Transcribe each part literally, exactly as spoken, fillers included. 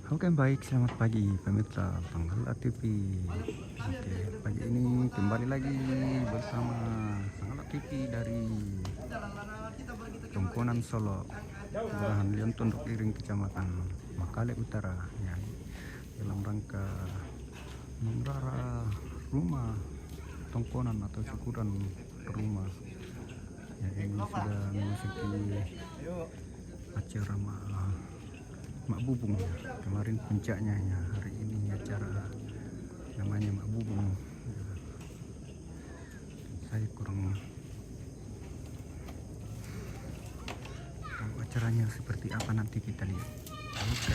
Oke, baik, selamat pagi pemirsa Sanggala T V. Oke, pagi ini kembali lagi bersama Sanggala T V dari Tongkonan Solo, Kelurahan Lionton Dokiring, Kecamatan Makale Utara, ya, dalam rangka mengrara rumah Tongkonan atau syukuran rumah. Ya, ini sudah memasuki acara ma-, Mak Bubung. Kemarin puncaknya, ya, hari ini acara namanya Mak Bubung. Ya. Saya kurang tahu acaranya seperti apa, nanti kita lihat. Oke.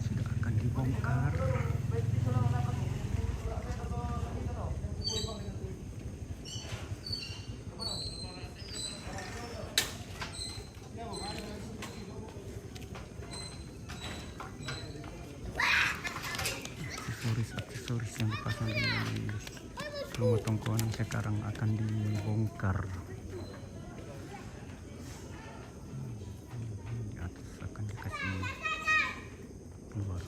Sudah akan dibongkar. Aksesoris-aksesoris yang dipasang di rumah Tongkonan sekarang akan dibongkar. Di atas akan dikasih keluar.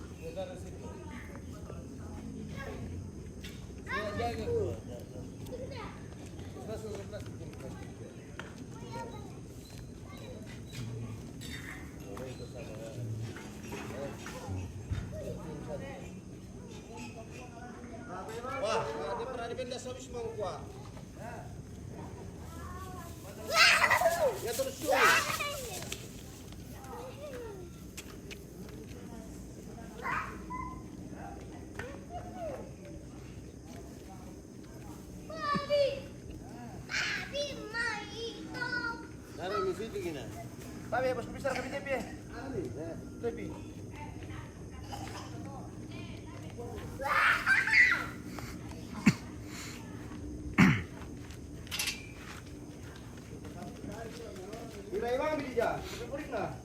Wah, dia pernah dipindah habis mau kuah. Ya, terus suruh. Dari di situ gini. Tapi bos bisa kami tepi. Tepi. Bila ibang bidija, tapi kulit na.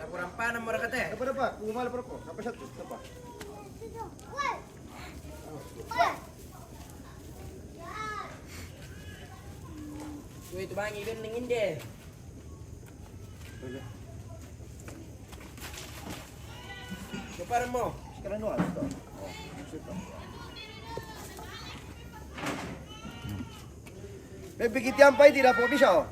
Laporan panam mereka teh. Dapat, dapat. Bunga malam berapa? Sampai satu, dapat. Weh, itu bangi kan dingin deh. Sekarang doang, stop. Oh, situ. Pe pikiti ampai tidak po bisa, oh.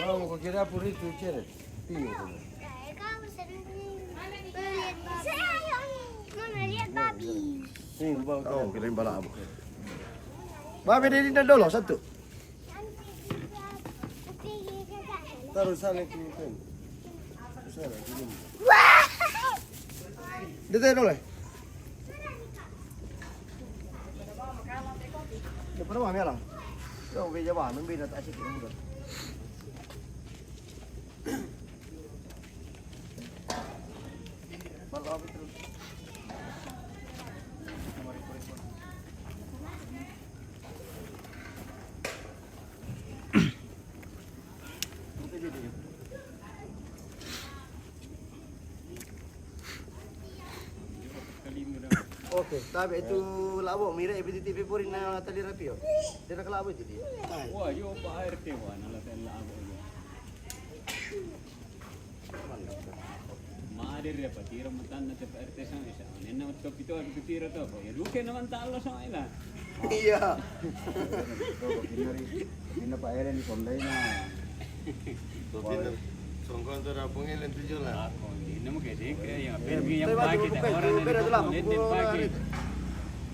Vamos, kukira puritu chere. Pio. Mama, lihat babi. Sini, bawa kau. Kira bala abu. Babi dia di dolo satu. Taruh sana ke pen. Sana, sini. Dia tadi dulu. Dia pernah mana lah? Yo, beja ba, nang bina tak sikit muda. Oke, tabe itu labo, mira F T T V puri na tali rapio. Tidak labo itu dia. Wah, yo pa R T wa na la tela abo yo. Mantap. Madre apa tira matan na te R T sama isa. Nenna mat kapito aku tira to. Ya duke na mantalo sama ila. Iya. Pinna pa eren di kondai na. Songkon tu dapung elen tu jola. Ako, hindi naman kasi kaya yung pingi yung pagi na orang na bukong, hindi pagi.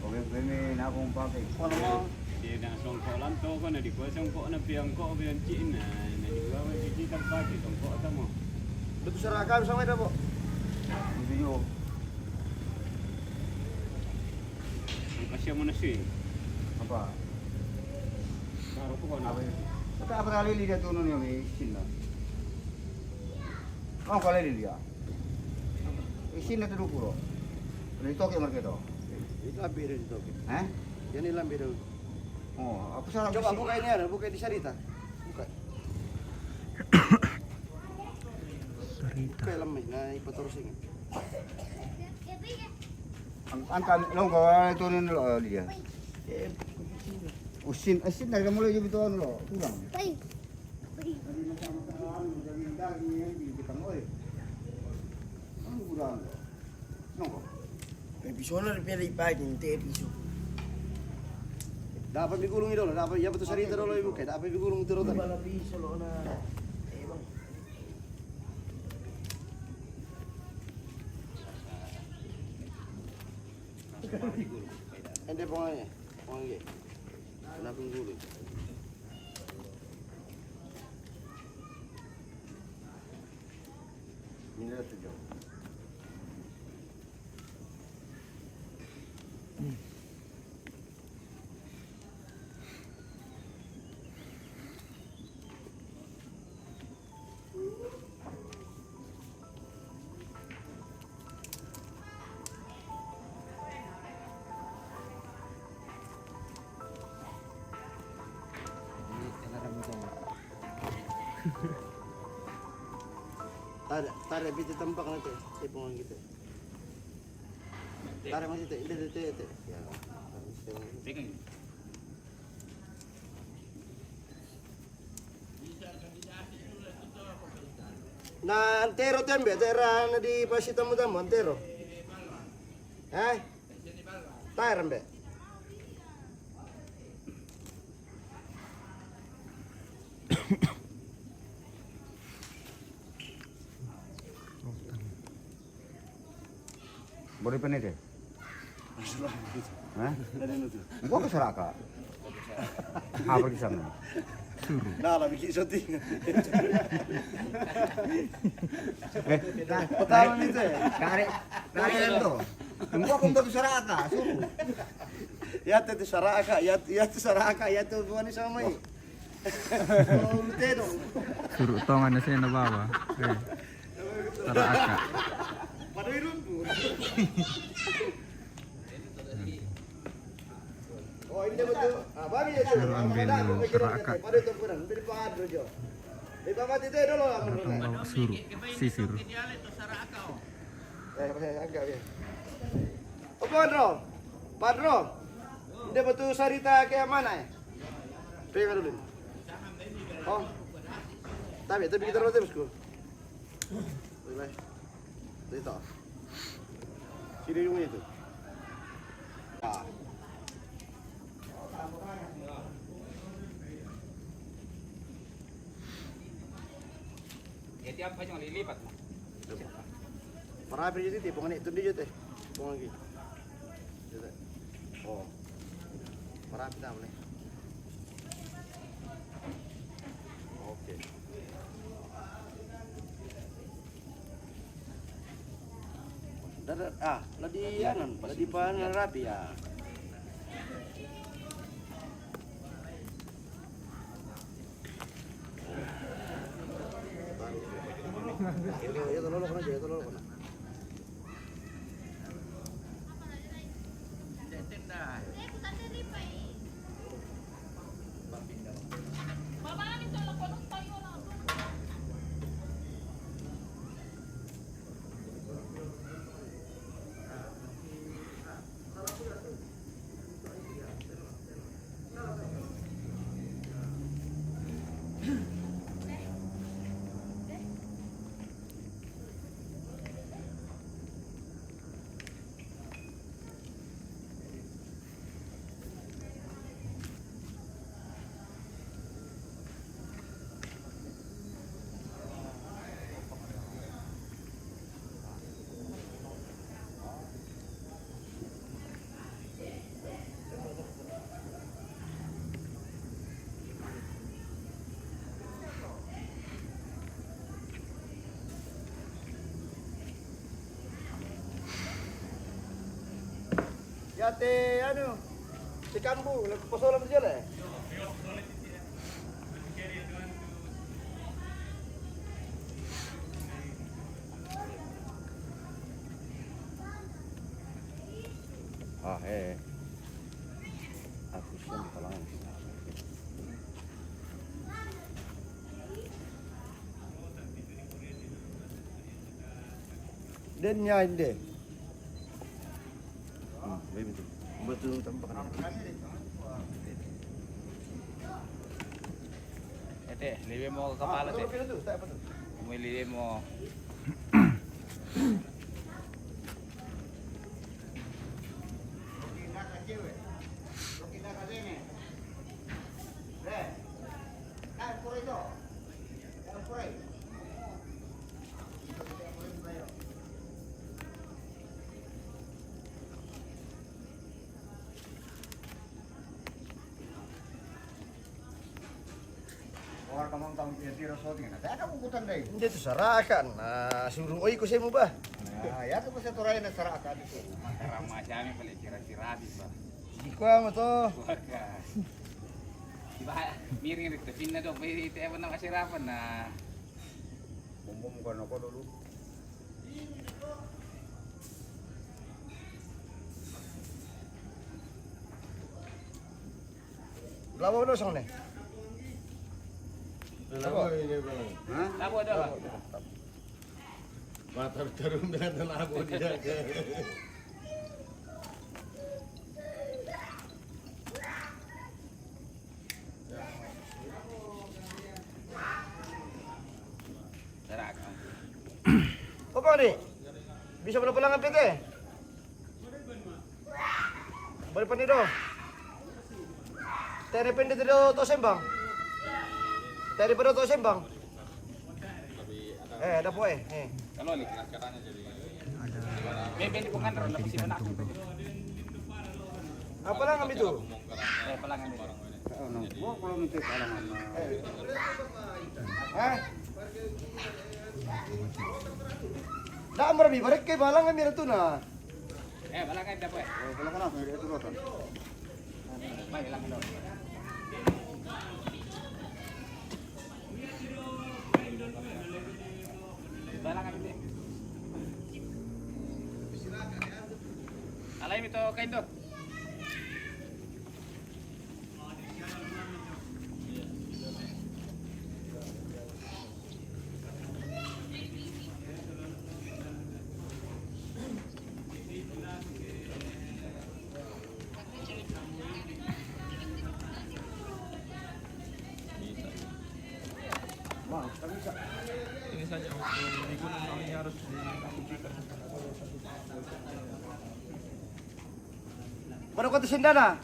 Oke, beme na kong pagi. Wala mo. Di na songko lang to ko na di ko songko na piyang ko piyang chin na na di ko ang chin ang pagi songko ta mo. Betul seraka sama ada po. Hindi yo. Ang kasya mo na siya eh. Apa? Klaro ko na. Apa yun? Basta apa kali lihat tuh nih may isin na. Oh, kali lihat. Isin na tuh puro. Ini toke marketo. Ito ang biro dito. Ha? Yan ilang biro. Oh, apa salah? Coba buka ini ada, buka di Sarita. Buka. Sarita. Buka lamay na ipatorosing. Ang ang kam long ko ay tunin lo dia. Usin asin na mulai jebito lo tulang. Ay. Tadi macam-macam anu jadi daging yang di kita oi. Ang kurang. Noko. May piso na rin pera ipagin, te piso. Dapat bigulong ito, dapat iya pa to sarita dolo ibu kay dapat bigulong ito rin. Wala piso lo na. Eh, bang. Hindi po nga eh. Po nga eh. Wala pong gulong. Hindi na ito, Joe. Tara, tara, piti tampak na te. Ipungan kita. Tara, masih te. Hindi, hindi, hindi. Ya. Pegang. Na antero tembe, tera na di pasi tamu-tamu, antero. Eh? Tara mbe. Boleh penit ya? Hah? Gua ke Soraka. Apa di sana? Suruh. Nah, lagi bikin syuting. Eh, pertama nih teh. Tarik, tarik itu. Gua ke Soraka, suruh. Ya teh Soraka, ya ya teh Soraka, ya teh bukan sama. Oh, lu teh dong. Suruh tongan saya na bawa. Eh. Tara aka. Padahal irun po. Oh, hindi mo to. Ah, bali yan. Pero ang bili ng tara aka. Padahal ito po lang. Hindi pa adro, Jo. Di ba, mati tayo, dolo, ang Ang bawa suru. Sisir. Eh, eh, ang gabi. O, Padro. Padro. Hindi ba ito sarita kaya mana, eh? Kaya nga rin. Oh. Tabi, tabi kita rin, tabi ko. Bye-bye. Dito. Sino yung ito? Ah. Ito ang pa yung lilipat mo. Para pa dito, tipo nga ito dito, eh. Tipo nga dito. Dito. Oh. Para pa naman eh. Okay. Dada, ah, ladi anan, ladi pa na rapi, ah. Ito, ito, lolo ko na, ito, lolo ko na. Ate, anu, si Kambu, lagu posolan tu jole. Ah, eh. Aku siang di kalangan. Den nya inde. Hmm, betul. Betul, tampak. Ete, libe mo kapala te. Mo libe mo. Ora kamang tang pia tira soting na. Tena kukutan dai. Inde tu sarakan. Nah, suruh oi ko semu bah. Nah, ya tu ko satu rai na sarakan itu. Rama jami pale kira-kira di bah. Di kua mo to. Waka. Di bah miring ri te pinna do, miring te apa nama sirapan na. Bumbum ko no ko dulu. Lawa dosong ne. Lawa ini bang. Hah? Lawa do. Mata tarum dengan lawa dia. Apa ni? Bisa pala palangan pete? Balik pa ni do. Teri pende do to sembang. Teri pa do to sembang. Eh, ada po eh. Eh. Kalau ni kira-kira jadi. Ada. Bebe ni bukan ronda pasti mana aku. Apa lang kami tu? Eh, apa lang kami tu? Oh, no. Gua kalau minta tolong sama. Eh. Hah? Dah ambil mi barek ke balang kami tu na. Eh, balangan dapat. Oh, balangan apa? Itu rotan. Baik, balangan dulu. Balangan dulu. Alai mito kain tu. Ini saja waktu di gunung kami harus di Baru kau tu sendana.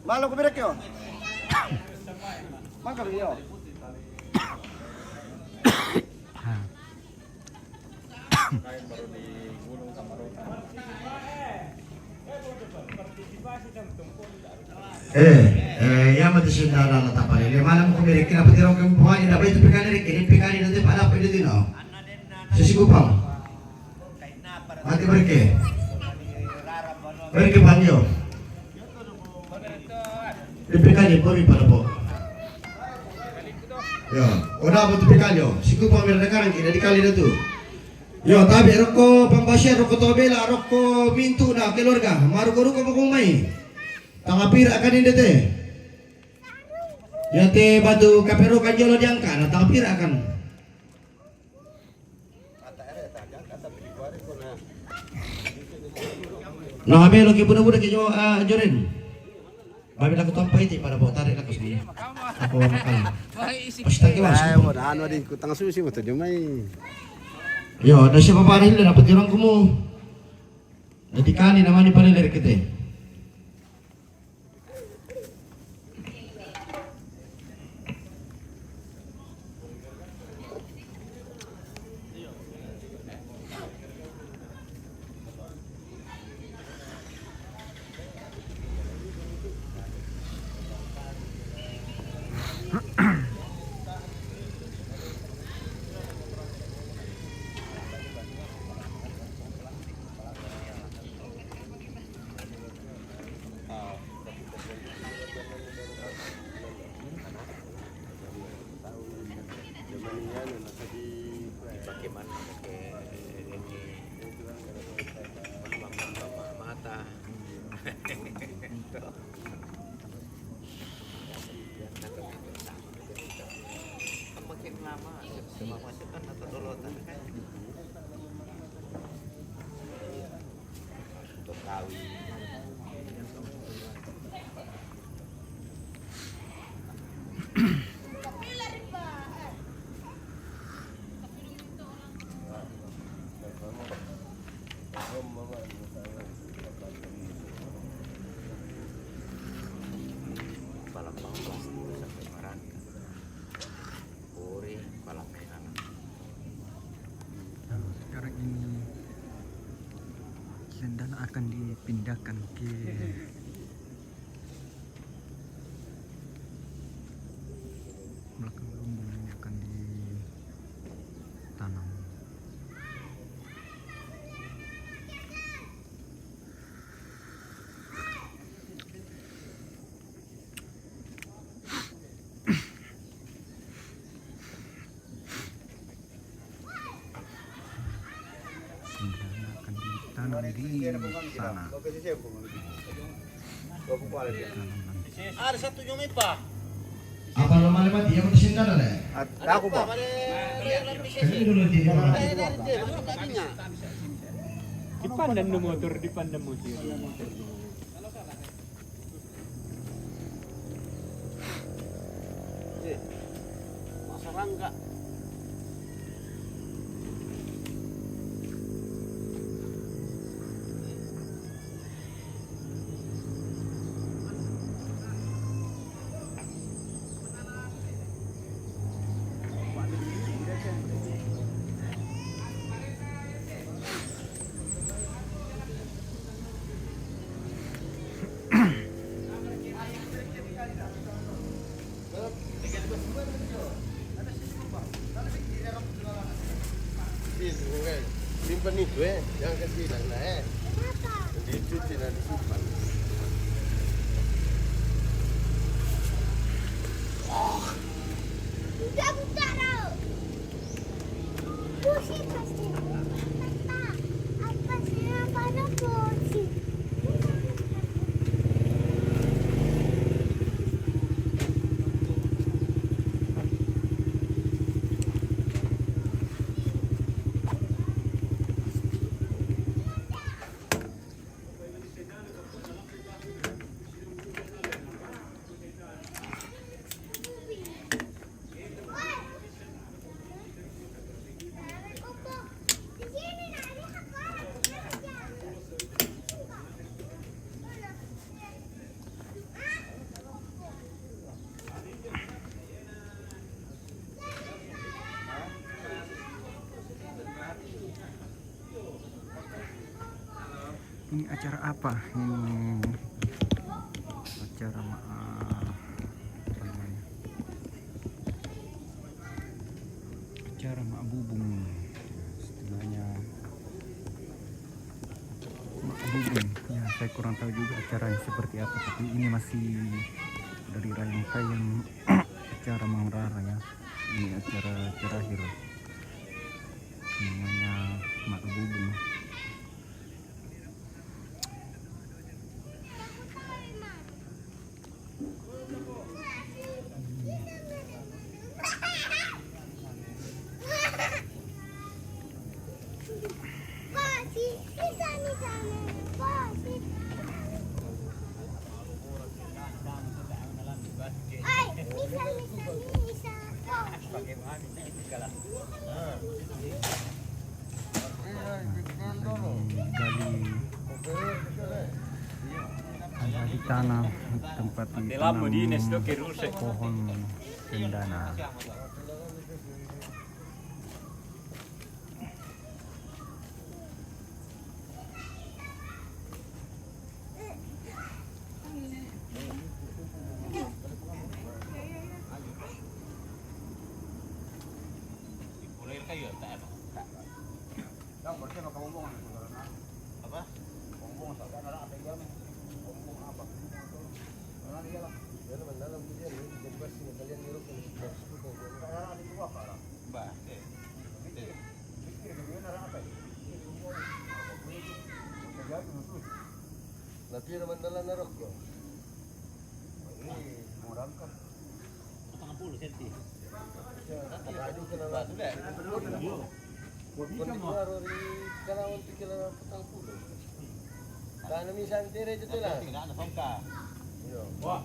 Malu ko berek yo. Mangkal yo. Eh, eh, ya mati sendana na tapale. Le malam ko berek na pati ro ko buhani na baitu pikani rek, ini pikani na te pada apa itu no. Sisi kupang. Mati berke. Berke panyo. Dipikani po mi pala po. Yo, oda po dipikani yo. Siku pa mira nakarang kina di kali na tu. Yo, tabi roko pambasya, roko tobela, roko mintu na keluarga. Maruko-ruko mo kung mai. Tangapira akan indete. Yate batu kapero kan jolo diangka na tangapira akan. Na, melo ki buda-buda ki jo, ah, joren. Babi laku tampa iti pada bawa tarik laku sini. Aku makan. Pasti ki mas. Ay, mo daan wadi ko tanga susi mo to jomai. Yo, na siya pa pare hilo na pati orang kumu. Jadi kani namani pare dari kete. Pakai mana? Pakai ini. Mata. Makin lama, semua masuk kan atau dolotan kan. Untuk kawin. Balap bangkas sampai Marangka. Ore, balap merah. Nah, sekarang ini cendana akan dipindahkan ke belakang lumbung, ini akan ditanam. Cendana akan ditanam di sana. Ada satu yang lupa. Apa nama mati yang di sini ada? Aku, Pak. Ini dulu di mana? Di pandang motor, di pandang motor. Eh, masa rangka. Simpan itu, eh, jangan kasih hilang, nah, eh. Dicuci dan disimpan. Udah buka, Rau. Pusing pasti. Apa sih yang pada pusing? Ini acara apa? Ini acara ma-, apa namanya? Acara mak bubung. Istilahnya mak bubung. Ya, saya kurang tahu juga acaranya seperti apa, tapi ini masih dari rangkaian acara Mangrara, ya. Ini acara terakhir. Namanya mak bubung. Gali, gali tanah tempat ditanam pohon cendana. Apa? Bah, Mandalan na rokko. Ini modal kan. Patang puluh senti. Ya, baju kena. Kondi baru di kalawan tu kila patang puluh. Karena misalnya tere itu lah. Tidak ada songka. Iya. Wah.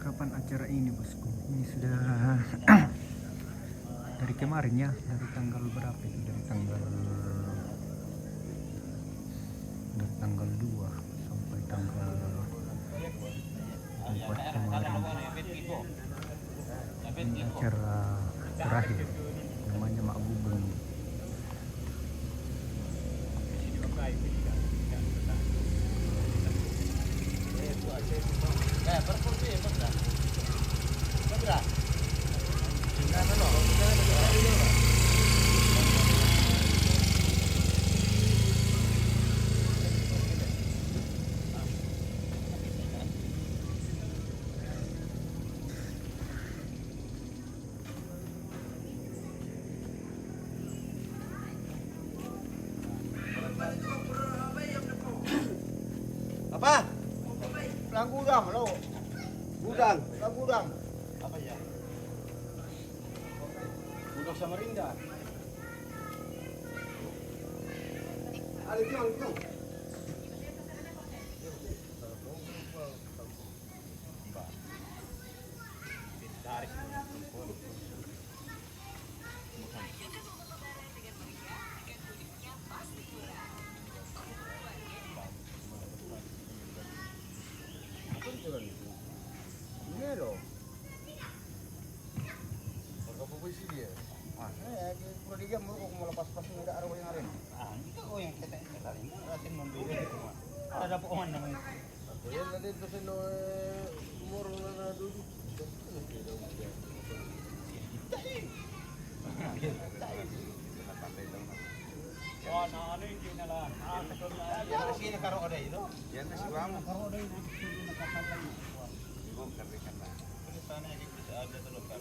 Kapan acara ini, bosku? Ini sudah dari kemarin ya, dari tanggal berapa itu? Dari tanggal dari tanggal dua sampai tanggal empat kemarin. Ini acara terakhir, namanya Mak Bubung. Apa? Pelang gudang, lo. Gudang, pelang gudang. Apa ya? Gudang Samarinda. Ada bilang, bilang. Melo. Perkara apa sih dia? Ah, eh, kalau dia mau, kok mau lepas-lepas, nggak ada orang yang lain. Ah, ini kok yang kita yang lain, rasin membeli semua. Ada apa, Oman, namanya? Ako yan na din kasi no, eh, moro na na dudu. Oh, na ano yung ginawa? Ah, yan na sila Karo Oday, no? Yan na si Wamo. Karo Oday, no? Hindi nakapalay. Hindi ko karikan na. Ano sana yung kita ada tulog ka?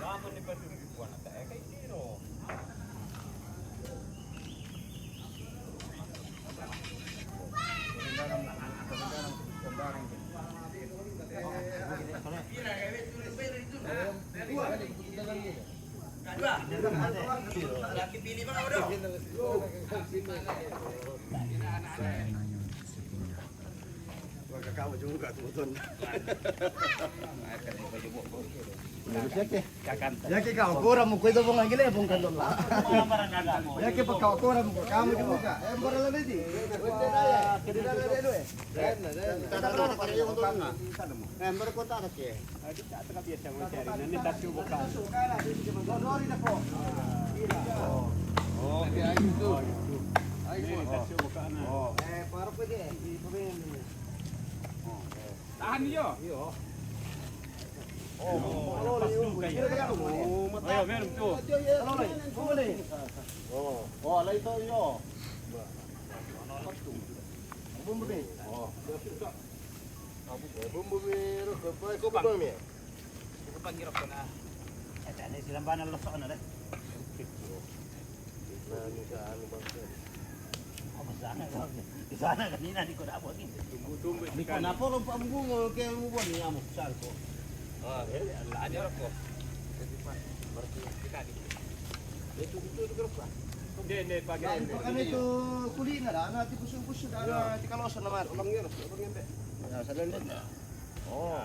Laman ni Pastor Ribuan, eh, kay Tiro. Wah, kakak mau jenguk, Kak, kebetulan. Yake kao kora mo ko ito bong agile bong kandola. Yake pa kao kora mo ko kamo jenguk, Kak. Eh, mora la didi. Wente daya. Dida la dede. Kita berada pada yang untung na. Eh, mora kota ada ke. Oh, dia itu. Ini tasyo buka na. Oh. Eh, para pwede. Tahan niyo. Iyo. Oh, oh, oh, oh, oh, oh, oh, oh, oh, alay to iyo. Bumbu ni. Oh. Bumbu ni, ro, ko pa, ko pa mi. Ko pa, ngiro ko na. Ata ni silang banal lo sa na, eh. Na, ni sa ano ba? Ako sana, sana kanina, di ko na po. Tumbo-tumbo. Di ko na po, lo pa mo, kaya mo ba ni amo, sal ko. Ah, eh, ala, ano ko? Ito, ito, ito, ito, ito. Hindi, hindi, pag- Ano pa kami ito, kuli na lang, ano, ati puso-puso na, ano, ati kaloso naman. Ulang yun, ulang yun, be. Ah, sa lalo na. Oh.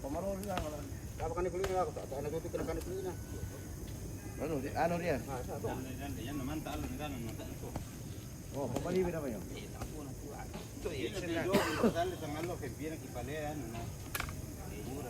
Pamarol lang, ano. Kaya ba kani kuli na ako? Ano, tuti ka na kani kuli na. Ano, di, ano riyan? Ah, sa to. Yan, yan, yan naman, talo na, talo na, talo ko. Oh, papaliwi na ba yun? Ito, yun, sila. Dali sa ngalo, kay biya na kipalian, ano. Mura,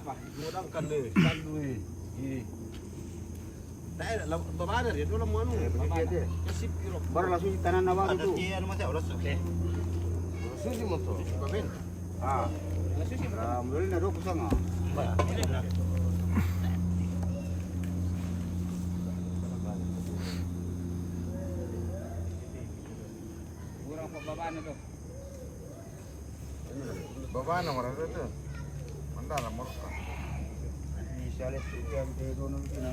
Modang kan de, kan due. Iya. Tae la babana de, dola mo anu. Babana. Kasih piro. Baru langsung tanah na baru tu. Ada dia anu mate, langsung. Susi motor. Baben. Ah. Alhamdulillah, dua kusanga. Kurang apa babana tu? Babana mara tu. Mandala mara. Bisa lihat tu yang dia dono tu na.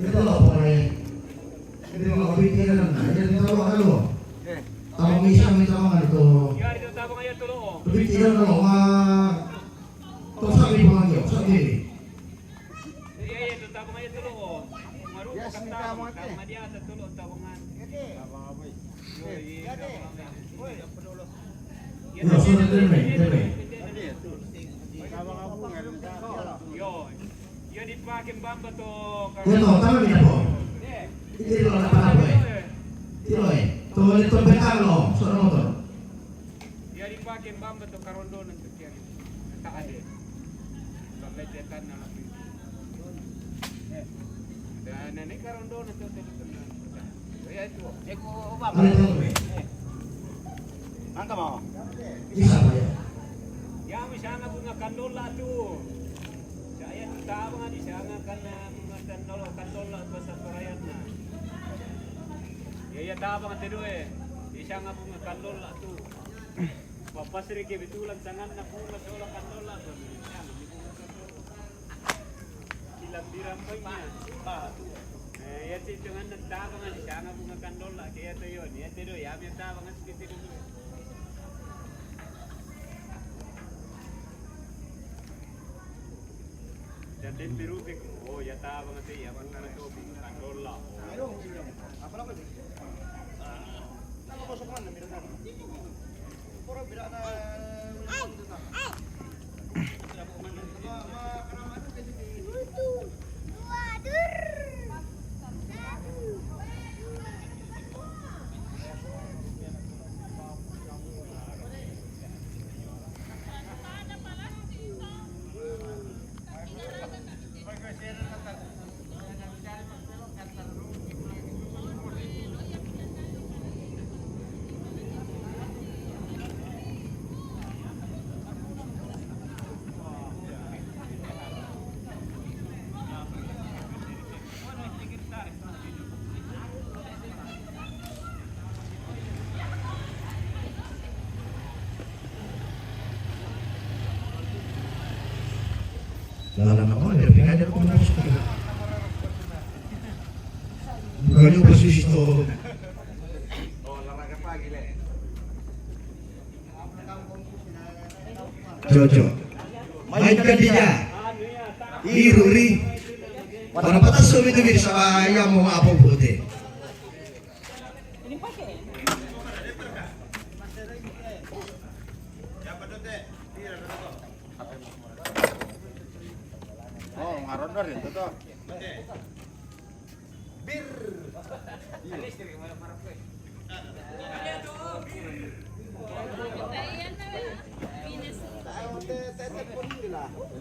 Ito lo pare. Ito lo piti na lang. Ito lo ano. Tabang isa may tabang ano to. Yari to tabang ayo tulo o. Piti na lang ma. To sabi pa man yo, sabi. Iya iya to tabang ayo tulo o. Maru ka tabang. Tama dia sa tulo tabangan. Yo, so na teme, teme. Yo. Iyo, di pa kimbamba to. Ito, tama niya po. Hindi lo na pala po eh. Tiro eh. To, ito, betang lo. So na motor. Iyo, di pa kimbamba to karondo ng tukyan. Taade. Paglejetan na lang. Dan, na ni karondo na to, to, to, to. Ada tahu, eh? Angka mau. Bisa, Pak, ya? Ya, misalnya bunga kandola tu. Saya tu tabang di sana karena bunga kandola, kandola tu satu rakyatnya. Ya, ya, tabang tu dua, eh. Di sana bunga kandola tu. Papasri kebetulan tanganna bunga sola kandola tu. Bilang-bilang poinnya. Eh, ya, itu kan tabang di sana bunga kandola, kayak itu, yo, ya, itu, ya, mi tabang seperti itu. Dan tempe rubik, oh, ya, tabang itu, ya, bunga itu, bunga kandola. Lah, lah, nako, dia pindah dia ke rumah. Bukannya oposisi tuh. Cocok. Main kerja. Iru ri. Para patas suami itu bisa ayam mau apa putih. Oh, ngarondor itu tuh. Bir.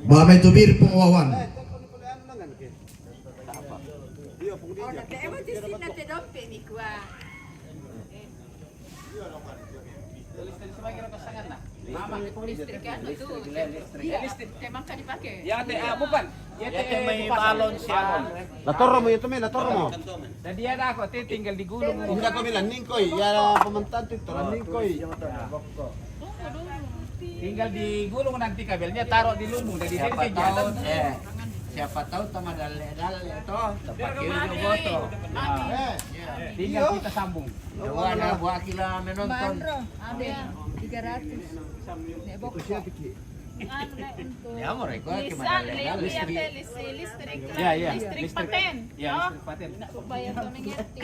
Ba mai tu bir, Pung Wawan. Iya, Pung Dija. Oh, nanti emang di sini nanti dompet nih gua. Listrik sebagai pasangan lah. Mama. Listrik kan betul. Listrik, ya, listrik. Iya, listrik. Emang kan dipakai. Ya, te, ah, bukan. Ya, te, mai balon siapa? La Torre mo itu, me, La Torre mo. Jadi ada aku, te, tinggal di gunung. Udah kau bilang ningkoi, ya, pementan tu, orang ningkoi. Tinggal di gunung nanti kabelnya taruh di lumbung. Jadi siapa tahu, eh, siapa tahu tama dalle-dalle toh, terpakai juga foto. Eh, tinggal kita sambung. Coba ada buah kila menonton. Manro, ada tiga ratus. Nek bokok. Anu, nek untuk. Ya, mereka cuma listrik, listrik, listrik, ya, ya, listrik paten. Ya, listrik paten. Nak bayar tu mengerti.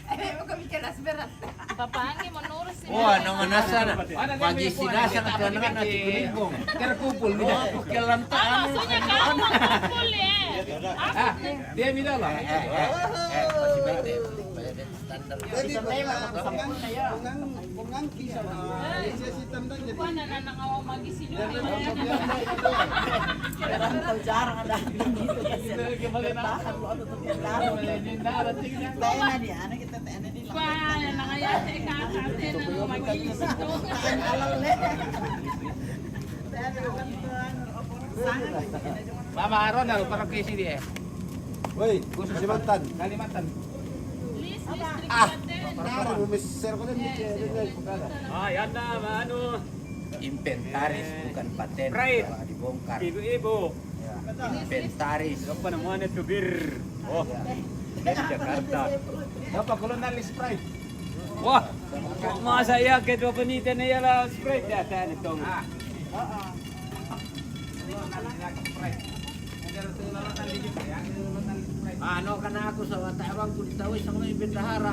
Eh, bukan bicara berat. Bapak Anggi menurus ini. Wah, nama nasa na. Pagi sida sangat anak-anak di Kuningbong. Terkumpul, oh, kelantaan. Maksudnya kamu kumpul, ya. Ah, dia bilang lah. Eh, eh, eh, eh, masih baik deh. Standar. Jadi, bunga, bunga, bunga kisah. Iya, sih, tentang jadi. Bukan anak-anak awak magisi juga. Jarang ada gitu, kasihan. Bertahan, lo tutup yang dalam. Tena dia, anak kita tena di. Wah, anak ayah, teh, kakak, teh, anak magisi. Tena alal, deh. Tena alal, tuan. Sangat. Mama Aron, lalu para ke sini, eh. Woi, khusus Kalimantan. Kalimantan. Ah, taruh di Mesir, kau lihat, Mesir, lihat, lihat. Ah, ya, nah, anu. Inventaris, bukan paten. Pride. Jangan dibongkar. Ibu-ibu. Ya. Inventaris. Apa namanya tuh, Bir? Oh, dari Jakarta. Apa kalau nalis Pride? Wah, masa ya ketua panitia nih ya lah Sprite ya, saya nih, Tong. Ah. Ano ka na ako sa wata abang ko di tawis sa mga bendahara.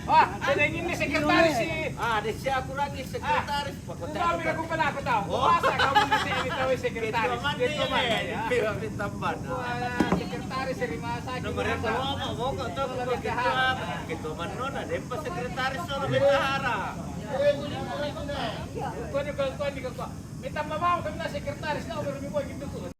Wah, saya ingin ni sekretaris si. Ah, di siya ako lagi sekretaris. Pakota ko pala ako tao. Masa ka mo na si ini tawis sekretaris? Dito man, eh. Dito man, eh. Wala, sekretaris si Rimasa. Nomor ko mo ko to ko kita. Kito man no na din pa sekretaris sa bendahara. Kuwan, kuwan, kuwan, kuwan. May tama ba ako na sekretaris na, pero may buhay dito ko.